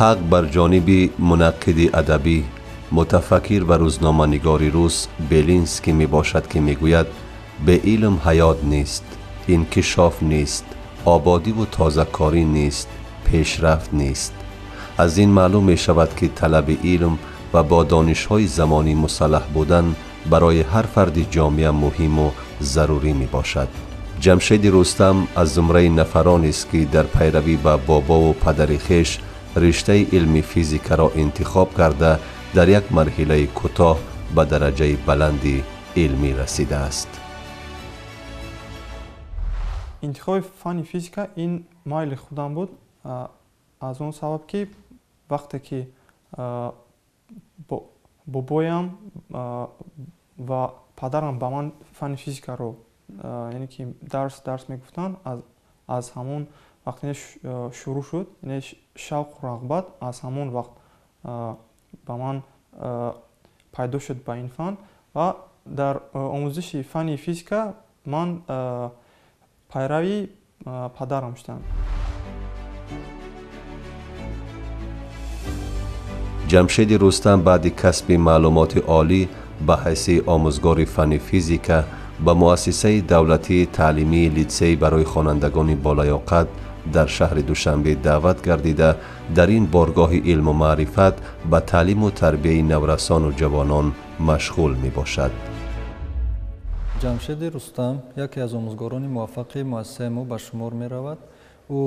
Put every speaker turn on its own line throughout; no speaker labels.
Ҳақ бар ҷониби мунаққиди адабӣ, мутафаккир ва рӯзноманигори рус Белинский мебошад, ки мегӯяд: бе илм ҳаёт нест, инкишоф нест, ободиву тозакорӣ нест, пешрафт нест. Аз ин маълум мешавад, ки талаби илм ва бо донишҳои замонӣ мусаллаҳ будан барои ҳар фарди ҷомеа муҳиму зарурӣ мебошад. Ҷамшеди Рустам аз зумраи нафаронест, ки дар пайравӣ ба бобову падари хеш риштаи илми физикаро интихоб карда, дар як марҳилаи кӯтоҳ ба дараҷаи баланди илмӣ расидааст.
Интихоби фанни физика ин майли худам буд, аз он сабаб, ки вақте ки бобоям ва падарам ба ман фанни физикаро, яъне ки дарс мегуфтанд, аз ҳамон вақт шурӯъ шуд, яъне шавқу рағбат аз ҳамон вақт ба ман пайдо шуд ба ин фан. Ва дар омӯзиши фанни физика ман пайрави падарам шудам.
Ҷамшеди Рустам баъди касби маълумоти олӣ ба ҳайси омӯзгори фанни физика ба муассисаи давлатии таълимии литсей барои хонандагони болаёқат дар шаҳри Душанбе даъват гардида, дар ин боргоҳи илму маърифат ба таълиму тарбияи наврасону ҷавонон машғул мебошад.
Ҷамшеди Рустам яке аз омӯзгорони муваффақи муассисаи мо ба шумор меравад. Ӯ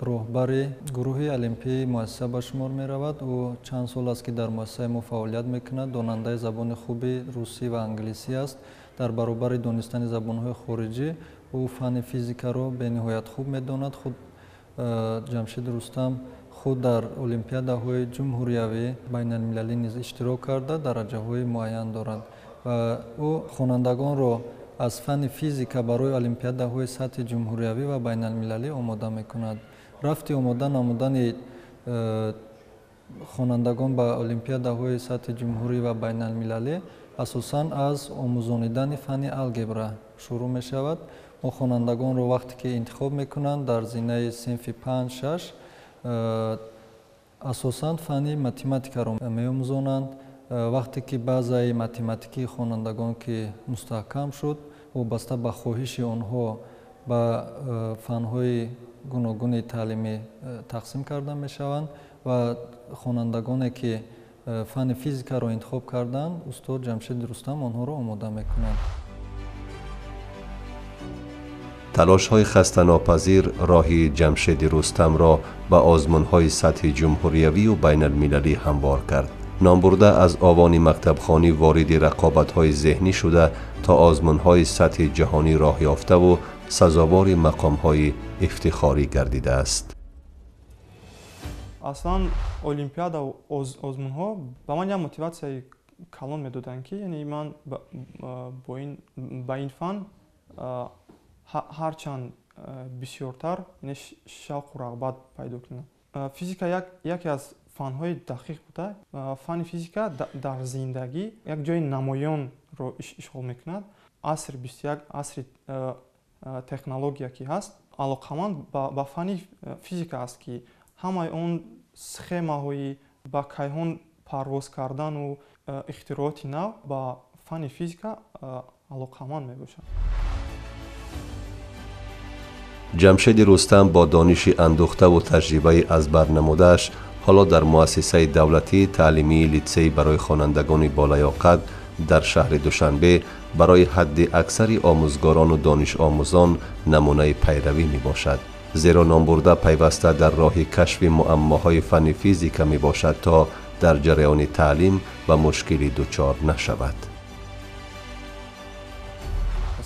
роҳбари гурӯҳи олимпии муассиса ба шумор меравад. Ӯ чанд сол аст, ки дар муассисаи мо фаъолият мекунад, донандаи забони хуби русӣ ва англисӣ аст. Дар баробари донистани забонҳои хориҷӣ ӯ фанни физикаро бениҳоят хуб медонад. Худ Ҷамшеди Рустам худ дар олимпиадаҳои ҷумҳуриявӣ, байналмилалӣ низ иштирок карда, дараҷаҳои муайян дорад ва ӯ хонандагонро аз фанни физика барои олимпиадаҳои сатҳи ҷумҳуриявӣ ва байналмилалӣ омода мекунад. Рафти омода намудани хонандагон ба олимпиадаҳои сатҳи ҷумҳурӣ ва байналмилалӣ асосан аз омӯзонидани фанни алгебра шурӯъ мешавад. Мо хонандагонро вақте ки интихоб мекунанд дар зинаи синфи 5-6, асосан фанни математикаро меомӯзонанд. Вақте ки баъзаи математикии хонандагон ки мустаҳкам шуд, вобаста ба хоҳиши онҳо ба фанҳои гуногуни таълимӣ тақсим карда мешаванд ва хонандагоне ки фанни физикаро интихоб карданд, устод Ҷамшеди Рустам онҳоро омода мекунад.
Талошҳои хастанопазир роҳи Ҷамшеди Рустамро ба озмунҳои сатҳи ҷумҳуриявию байналмилалӣ ҳамвор кард. Номбурда аз овони мактабхонӣ вориди рақобатҳои зеҳнӣ шуда, то озмунҳои сатҳи ҷаҳонӣ роҳ ёфтаву сазовори мақомҳои ифтихорӣ гардидааст.
Аслан олимпиада, озмунҳо ба ман як мотиватсияи калон медоданд, ки яъне ман ба ин фан ҳарчанд бисёртар шавқу рағбат пайдо кунам. Физика яке аз фанҳои дақиқ буда. Фанни физика дар зиндагӣ як ҷои намоёнро ишғол мекунад. Асри 21, асри технология ки ҳаст, алоқаманд ба фанни физика аст, ки ҳамаи он схемаҳои ба кайҳон парвоз кардану ихтирооти нав ба фанни физика алоқаманд мебошад.
Ҷамшеди Рустам бо дониши андӯхтаву таҷрибаи аз бар намудааш ҳоло дар муассисаи давлатии таълимии литсей барои хонандагони болаёқат дар шаҳри Душанбе барои ҳадди аксари омӯзгорону донишомӯзон намунаи пайравӣ мебошад, зеро номбурда пайваста дар роҳи кашфи муаммоҳои фанни физика мебошад, то дар ҷараёни таълим ба мушкилӣ дучор нашавад.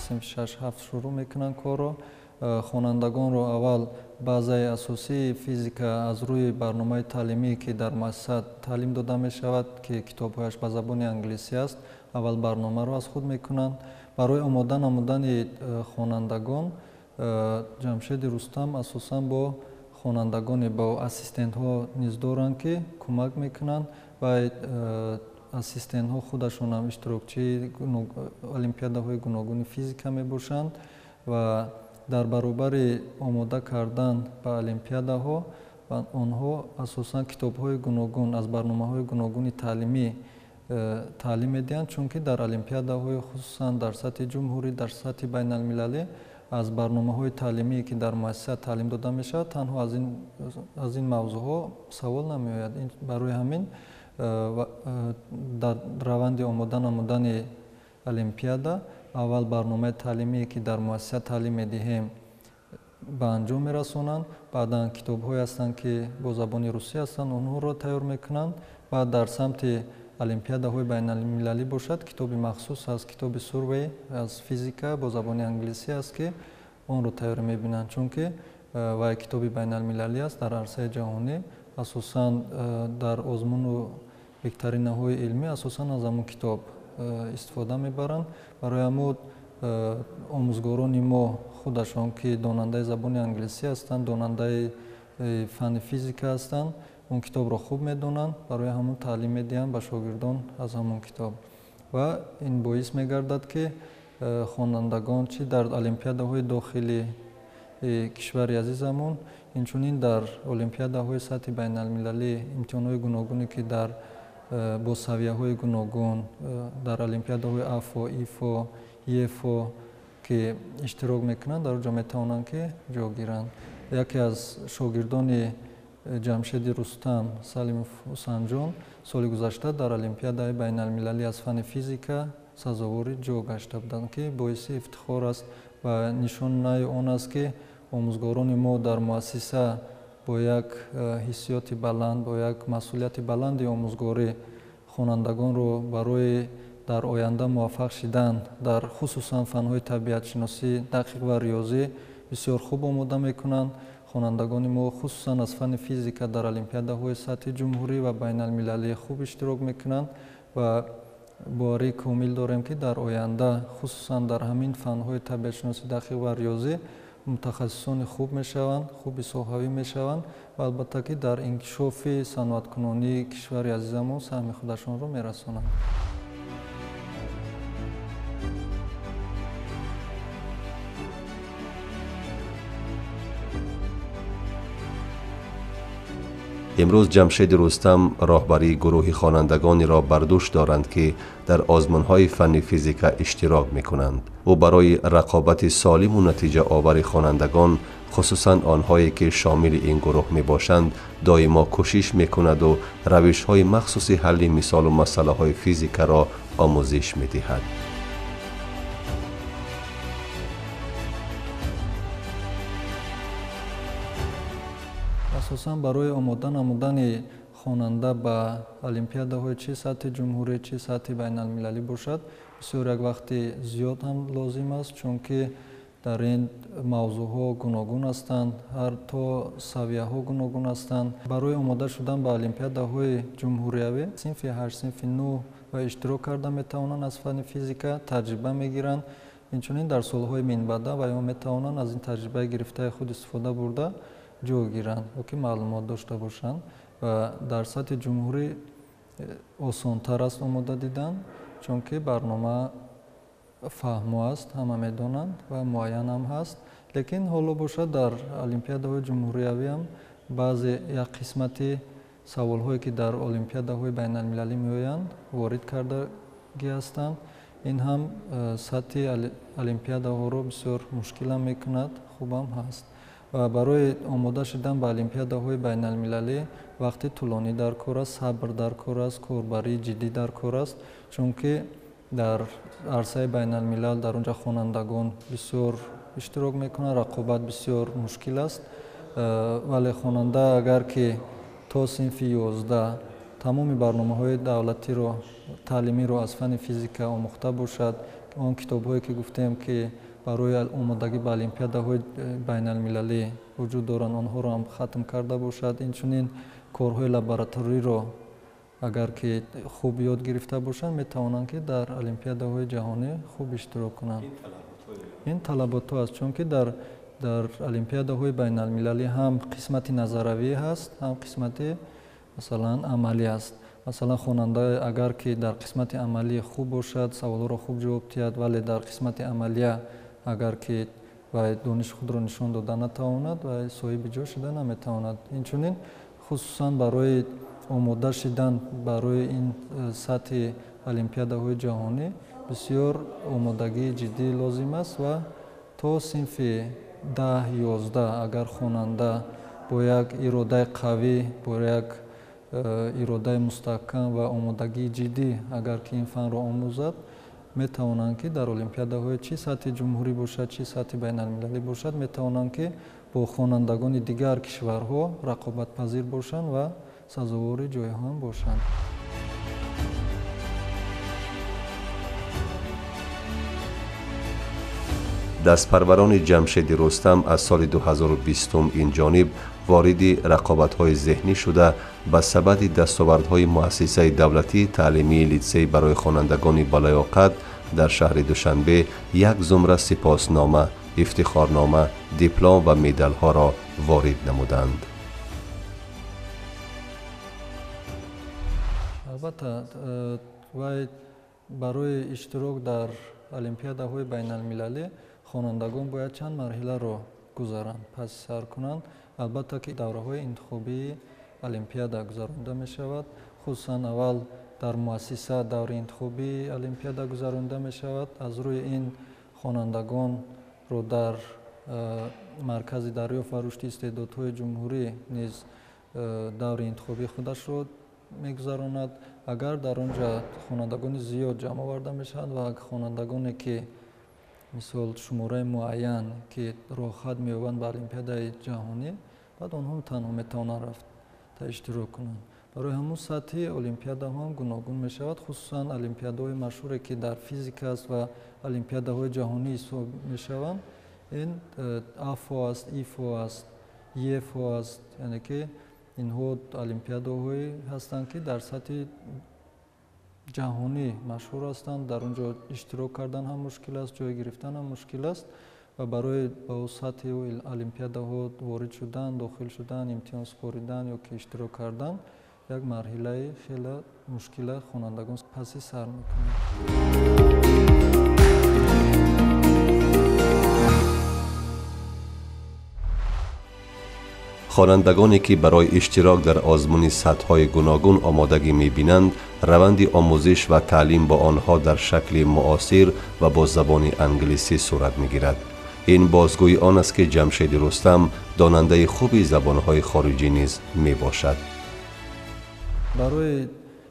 Синфи 6-7 шурӯъ мекунанд корро. Хонандагонро аввал баъзаи асосии физика аз рӯи барномаи таълимӣ, ки дар муассиса таълим дода мешавад, ки китобҳояш ба забони англисӣ аст, аввал барномаро аз худ мекунанд. Барои омода намудани хонандагон Ҷамшеди Рустам асосан бо хонандагоне, бо ассистентҳо низ доранд, ки кӯмак мекунанд ва ассистентҳо худашонам иштирокчии олимпиадаҳои гуногуни физика мебошанд ва дар баробари омода кардан ба олимпиадаҳо ва онҳо асосан китобҳои гуногун аз барномаҳои гуногуни таълимӣ таълим медиҳанд, чунки дар олимпиадаҳои хусусан дар сатҳи ҷумҳурӣ, дар сатҳи байналмилалӣ аз барномаҳои таълимие ки дар муассиса таълим дода мешавад, танҳо аз ин мавзӯъҳо савол намеояд. Барои ҳамин дар раванди омода намудани олимпиада аввал барномаи таълимие ки дар муассиса таълим медиҳем ба анҷом мерасонанд, баъдан китобҳое ҳастанд ки бо забони русӣ ҳастанд, онҳоро тайёр мекунанд. Баъд дар самти олимпиадаҳои байналмилалӣ бошад, китоби махсус аст, китоби Сурвей аз физика бо забони англисӣ аст ки онро тайёр мебинанд, чунки вай китоби байналмилалӣ аст дар арсаи ҷаҳонӣ, асосан дар озмуну викторинаҳои илмӣ асосан аз ҳамон китоб истифода мебаранд. Барои ҳамон омӯзгорони мо худашон ки донандаи забони англисӣ ҳастанд, донандаи фанни физика ҳастанд, он китобро хуб медонанд, барои ҳамон таълим медиҳанд ба шогирдон аз ҳамон китоб. Ва ин боис мегардад ки хонандагон чӣ дар олимпиадаҳои дохилии кишвари азизамон, инчунин дар олимпиадаҳои сатҳи байналмилалӣ, имтиҳонҳои гуногуне ки дар бо савияҳои гуногун дар олимпиадаҳои АФО, ИФО, ЕФО ки иштирок мекунанд, дар он ҷо метавонанд ки ҷо гиранд. Яке аз шогирдони Ҷамшеди Рустам Салимов Ҳусанҷон соли гузашта дар олимпиадаи байналмилалӣ аз фанни физика сазовори ҷо гашта буданд, ки боиси ифтихор аст ва нишонаи он аст ки омӯзгорони мо дар муассиса бо як ҳиссиёти баланд, бо як масъулияти баланди омӯзгорӣ хонандагонро барои дар оянда муваффақ шидан дар хусусан фанҳои табиатшиносӣ, дақиқ ва риёзӣ бисёр хуб омода мекунанд. Хонандагони мо хусусан аз фанни физика дар олимпиадаҳои сатҳи ҷумҳурӣ ва байналмилалӣ хуб иштирок мекунанд ва боварии комил дорем ки дар оянда хусусан дар ҳамин фанҳои табиатшиносӣ, дақиқ ва риёзӣ мутахассисони хуб мешаванд, хуби соҳавӣ мешаванд ва албатта ки дар инкишофи саноаткунонии кишвари азизамон саҳми худашонро мерасонанд.
Имрӯз Ҷамшеди Рустам роҳбарии гурӯҳи хонандагонеро бар дӯш доранд ки дар озмунҳои фанни физика иштирок мекунанд. Ӯ барои рақобати солиму натиҷаовари хонандагон, хусусан онҳое ки шомили ин гурӯҳ мебошанд, доимо кӯшиш мекунаду равишҳои махсуси ҳалли мисолу масъалаҳои физикаро омӯзиш медиҳад.
Асосан барои омода намудани хонанда ба олимпиадаҳои чӣ сатҳи ҷумҳурӣ, чӣ сатҳи байналмилалӣ бошад, бисёр як вақти зиёд ҳам лозим аст, чунки дар ин мавзӯъҳо гуногун ҳастанд, ҳар то савияҳо гуногун ҳастанд. Барои омода шудан ба олимпиадаҳои ҷумҳуриявӣ синфи 8, синфи 9 ва иштирок карда метавонанд, аз фанни физика таҷриба мегиранд. Инчунин дар солҳои минбаъда ва ё метавонанд аз ин таҷрибаи гирифтаи худ истифода бурда ҷо гиранд ё ки маълумот дошта бошанд. Ва дар сатҳи ҷумҳурӣ осонтар аст омода дидан, чунки барнома фаҳмо аст, ҳама медонанд ва муайян ҳам ҳаст. Лекин ҳоло бошад дар олимпиадаҳои ҷумҳуриявӣ ҳам баъзе як қисмати саволҳое ки дар олимпиадаҳои байналмилалӣ меоянд ворид кардагӣ ҳастанд. Ин ҳам сатҳи олимпиадаҳоро бисёр мушкилам мекунад, хубам ҳаст. Ва барои омода шудан ба олимпиадаҳои байналмилалӣ вақти тӯлонӣ дар кор аст, сабр дар кор аст, корбарии ҷиддӣ дар кор аст, чунки дар арсаи байналмилал дар онҷа хонандагон бисёр иштирок мекунанд, рақобат бисёр мушкил аст. Вале хонанда агар ки то синфи 11 тамоми барномаҳои давлатиро, таълимиро аз фанни физика омӯхта бошад, он китобҳое ки гуфтем ки барои омодагӣ ба олимпиадаҳои байналмилалӣ вуҷуд доранд, онҳоро ҳам хатм карда бошад, инчунин корҳои лабораториро агар ки хуб ёд гирифта бошанд, метавонанд ки дар олимпиадаҳои ҷаҳонӣ хуб иштирок кунанд. Ин талаботҳо аст, чунки дар олимпиадаҳои байналмилалӣ ҳам қисмати назаравӣ ҳаст, ҳам қисмати масалан амалӣ аст. Масалан хонанда агар ки дар қисмати амалӣ хуб бошад, саволҳоро хуб ҷавоб диҳад, вале дар қисмати амалия агар ки ва дониши худро нишон дода натавонад ва соҳиби ҷой шуда наметавонад. Инчунин хусусан барои омода шидан барои ин сатҳи олимпиадаҳои ҷаҳонӣ бисёр омодагии ҷиддӣ лозим аст ва то синфи 10-11 агар хонанда бо як иродаи қавӣ, бо як иродаи мустаҳкам ва омодагии ҷиддӣ агар ки ин фанро омӯзад, метавонанд ки дар олимпиадаҳои чӣ сатҳи ҷумҳурӣ бошад, чӣ сатҳи байналмилалӣ бошад, метавонанд ки бо хонандагони дигар кишварҳо рақобатпазир бошанд ва сазовори ҷойҳо ҳам бошанд.
Дастпарварони Ҷамшеди Рустам аз соли 2020 ин ҷониб вориди рақобатҳои зеҳнӣ шуда, ба сабади дастовардҳои муассисаи давлатии таълимии литсей барои хонандагони балаёқат дар шаҳри Душанбе як зумра сипоснома, ифтихорнома, диплом ва медалҳоро ворид намуданд.
Албатта, вай барои иштирок дар олимпиадаҳои байналмилалӣ хонандагон бояд чанд марҳиларо гузаранд, паси сар кунанд. Албатта ки давраҳои интихобии олимпиада гузаронида мешавад. Хусусан аввал дар муассиса даври интихобии олимпиада гузаронида мешавад. Аз рӯи ин хонандагонро дар маркази дарёфт ва рушди истеъдодҳои ҷумҳурӣ низ даври интихобии худашро мегузаронад. Агар дар он ҷо хонандагони зиёд ҷамъ оварда мешаванд ва хонандагоне ки мисол шумораи муайян ки роҳхат меёбанд ба олимпиадаи ҷаҳонӣ, баъд онҳо танҳо метавонанд рафта иштирок кунанд. Барои ҳамун сатҳи олимпиадаҳо ҳам гуногун мешавад, хусусан олимпиадаҳои машҳуре ки дар физика аст ва олимпиадаҳои ҷаҳонӣ ҳисоб мешаванд. Ин АФО аст, ИФО аст, ЕФО аст, яъне ки инҳо олимпиадаҳое ҳастанд ки дар сатҳи ҷаҳонӣ машҳур ҳастанд. Дар он ҷо иштирок кардан ҳам мушкил аст, ҷой гирифтан ҳам мушкил аст ва барои ба сатҳи олимпиадаҳо ворид шудан, дохил шудан, имтиҳон супоридан ё ки иштирок кардан як марҳилаи хеле мушкила хонандагон паси сар мекунанд.
Хонандагоне ки барои иштирок дар озмуни сатҳҳои гуногун омодагӣ мебинанд, раванди омӯзиш ва таълим бо онҳо дар шакли муосир ва бо забони англисӣ сурат мегирад. Ин бозгӯи он аст ки Ҷамшеди Рустам донандаи хуби забонҳои хориҷӣ низ мебошад.
Барои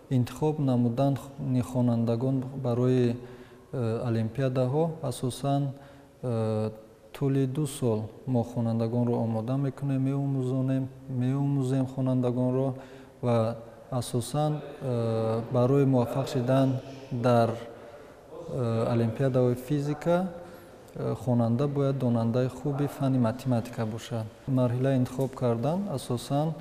интихоб намудани хонандагон барои олимпиадаҳо асосан тӯли 2 сол мо хонандагонро омода мекунем, меомӯзем хонандагонро ва асосан барои муваффақ шудан дар олимпиадаҳои физика хонанда бояд донандаи хуби фанни математика бошад. Марҳилаи интихоб кардан асосан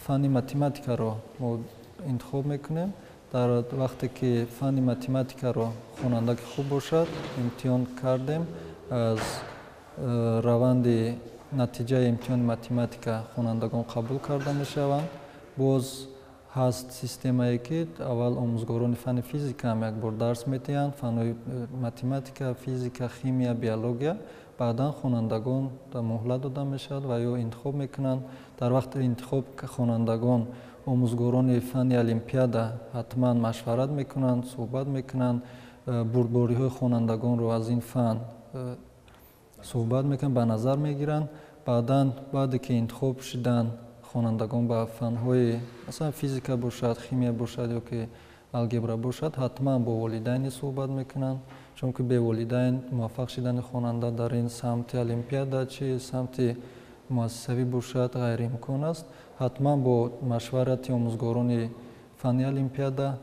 фанни математикаро мо интихоб мекунем. Дар вақте ки фанни математикаро хонанда ки хуб бошад, имтиҳон кардем, аз раванди натиҷаи имтиҳони математика хонандагон қабул карда мешаванд. Боз ҳаст системае ки аввал омӯзгорони фанни физика ҳам як бор дарс медиҳанд, фанҳои математика, физика, химия, биология. Баъдан хонандагон муҳлат дода мешавад ва ё интихоб мекунанд. Дар вақти интихоб хонандагон омӯзгорони фанни олимпиада ҳатман машварат мекунанд, суҳбат мекунанд, бурдбориҳои хонандагонро аз ин фан суҳбат мекунанд, ба назар мегиранд. Баъдан баъде ки интихоб шудан хонандагон ба фанҳои масалан физика бошад, химия бошад ё ки алгебра бошад, ҳатман бо волидайни суҳбат мекунанд, чунки бе волидайн муваффақ шудани хонанда дар ин самти олимпиада чи самти муассисавӣ бошад ғайриимкон аст. Ҳатман бо машварати омӯзгорони фанни олимпиада,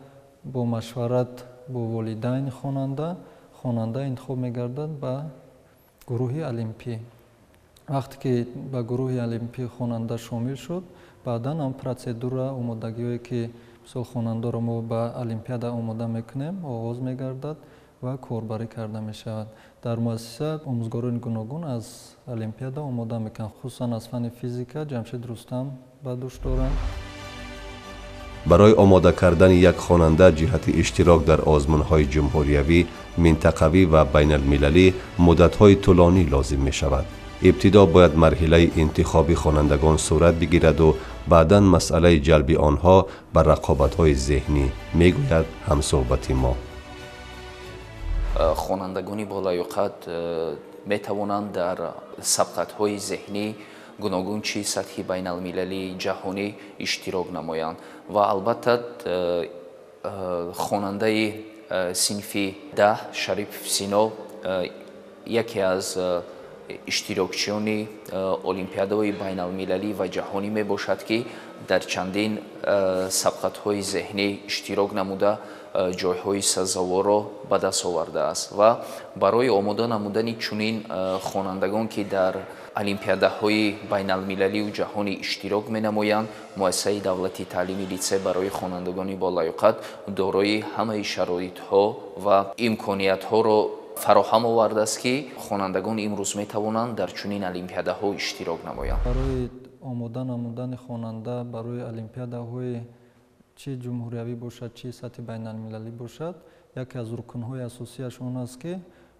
бо машварат бо волидайни хонанда, хонанда интихоб мегардад ба гурӯҳи олимпӣ. Вақте ки ба гурӯҳи олимпӣ хонанда шомил шуд, баъдан ҳам процедура, омодагиҳое ки мисол хонандаро мо ба олимпиада омода мекунем, оғоз мегардад ва корбарӣ карда мешавад. Дар муассиса омӯзгорони гуногун аз олимпиада омода мекунанд, хусусан аз фанни физика Ҷамшед Рустам ба дӯш доранд.
Барои омода кардани як хонанда ҷиҳати иштирок дар озмунҳои ҷумҳуриявӣ, минтақавӣ ва байналмилалӣ муддатҳои тӯлонӣ лозим мешавад. Ибтидо бояд марҳилаи интихоби хонандагон сурат бигираду баъдан масъалаи ҷалби онҳо ба рақобатҳои зеҳнӣ, мегӯяд ҳамсӯҳбати мо.
Хонандагони болаёқат метавонанд дар сабқатҳои зеҳнӣ гуногун чи сатҳи байналмилалӣ, ҷаҳонӣ иштирок намоянд ва албатта хонандаи синфи 10 Шарипов Сино яке аз иштирокчиёни олимпиадаҳои байналмилалӣ ва ҷаҳонӣ мебошад, ки дар чандин сабқатҳои зеҳнӣ иштирок намуда ҷойҳои сазоворро ба даст овардааст ва барои омода намудани чунин хонандагон, ки дар олимпиадаҳои байналмилалию ҷаҳонӣ иштирок менамоянд, муассисаи давлатии таълими литсей барои хонандагони болаёқат дорои ҳамаи шароитҳо ва имкониятҳоро фароҳам овардааст, ки хонандагон имрӯз метавонанд дар чунин олимпиадаҳо иштирок намоянд.
Барои омода намудани хонанда барои олимпиадаҳои чӣ ҷумҳуриявӣ бошад, чӣ сатҳи байналмилалӣ бошад, яке аз рукнҳои асосиаш он аст, ки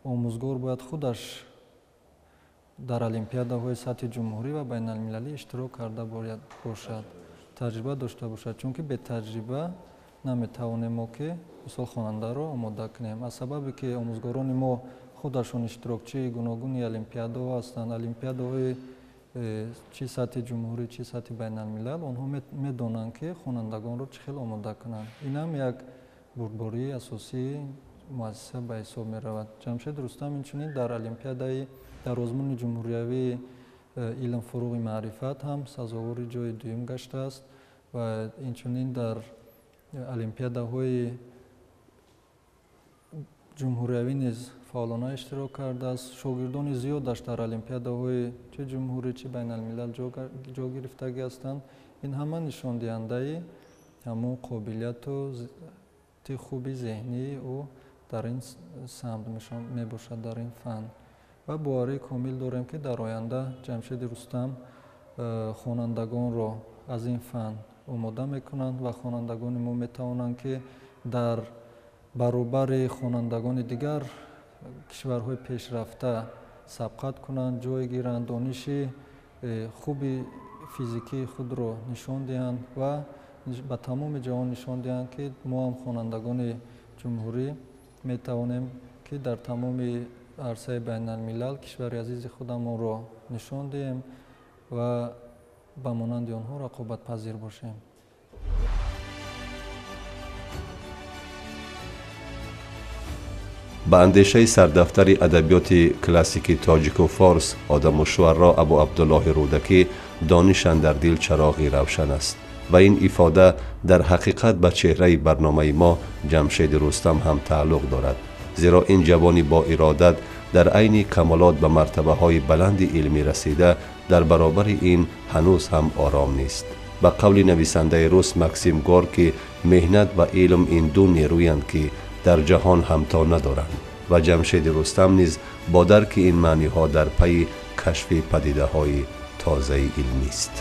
омӯзгор бояд худаш дар олимпиадаҳои сатҳи ҷумҳурӣ ва байналмилалӣ иштирок карда бошад, таҷриба дошта бошад, чунки бетаҷриба наметавонем мо ки мисол хонандаро омода кунем. Аз сабабе ки омӯзгорони мо худашон иштирокчии гуногуни олимпиадаҳо ҳастанд, олимпиадаҳои чӣ сатҳи ҷумҳурӣ, чӣ сатҳи байналмилал, онҳо медонанд, ки хонандагонро чӣ хел омода кунанд. Инам як бурдбории асосии муассиса ба ҳисоб меравад. Ҷамшед Рустам инчунин дар олимпиадаи дар озмуни ҷумҳуриявии илм фуруғи маърифат ҳам сазовори ҷои дуюм гаштааст ва инчунин дар олимпиадаҳои ҷумҳуриявӣ низ фаъолона иштирок кардааст. Шогирдони зиёдаш дар олимпиадаҳои чӣ ҷумҳурӣ, чӣ байналмилал ҷо гирифтагӣ ҳастанд. Ин ҳама нишондиҳандаи ҳамон қобилияту хуби зеҳнии ӯ дар ин самт мебошад, дар ин фан. Ва боварии комил дорем, ки дар оянда Ҷамшеди Рустам хонандагонро аз ин фан омода мекунанд ва хонандагони мо метавонанд, ки дар баробари хонандагони дигар кишварҳои пешрафта сабқат кунанд, ҷой гиранд, дониши хуби физикии худро нишон диҳанд ва ба тамоми ҷаҳон нишон диҳанд, ки мо ҳам хонандагони ҷумҳурӣ метавонем, ки дар тамоми арсаи байналмилал кишвари азизи худамонро нишон диҳем ва ба монанди онҳо рақобатпазир бошем.
Ба андешаи сардафтари адабиёти классики тоҷику форс одаму шуаро Абу Абдуллоҳи Рӯдакӣ, дониш андар дил чароғи равшан аст ва ин ифода дар ҳақиқат ба чеҳраи барномаи мо Ҷамшеди Рустам ҳам тааллуқ дорад, зеро ин ҷавони боиродат дар айни камолот ба мартабаҳои баланди илмӣ расида, дар баробари ин ҳанӯз ҳам ором нест. Ба қавли нависандаи рус Максим Горки, меҳнат ва илм ин ду нерӯянд, ки дар ҷаҳон ҳамто надоранд ва Ҷамшеди Рустам низ бо дарки ин маъниҳо дар пайи кашфи падидаҳои тозаи илмист.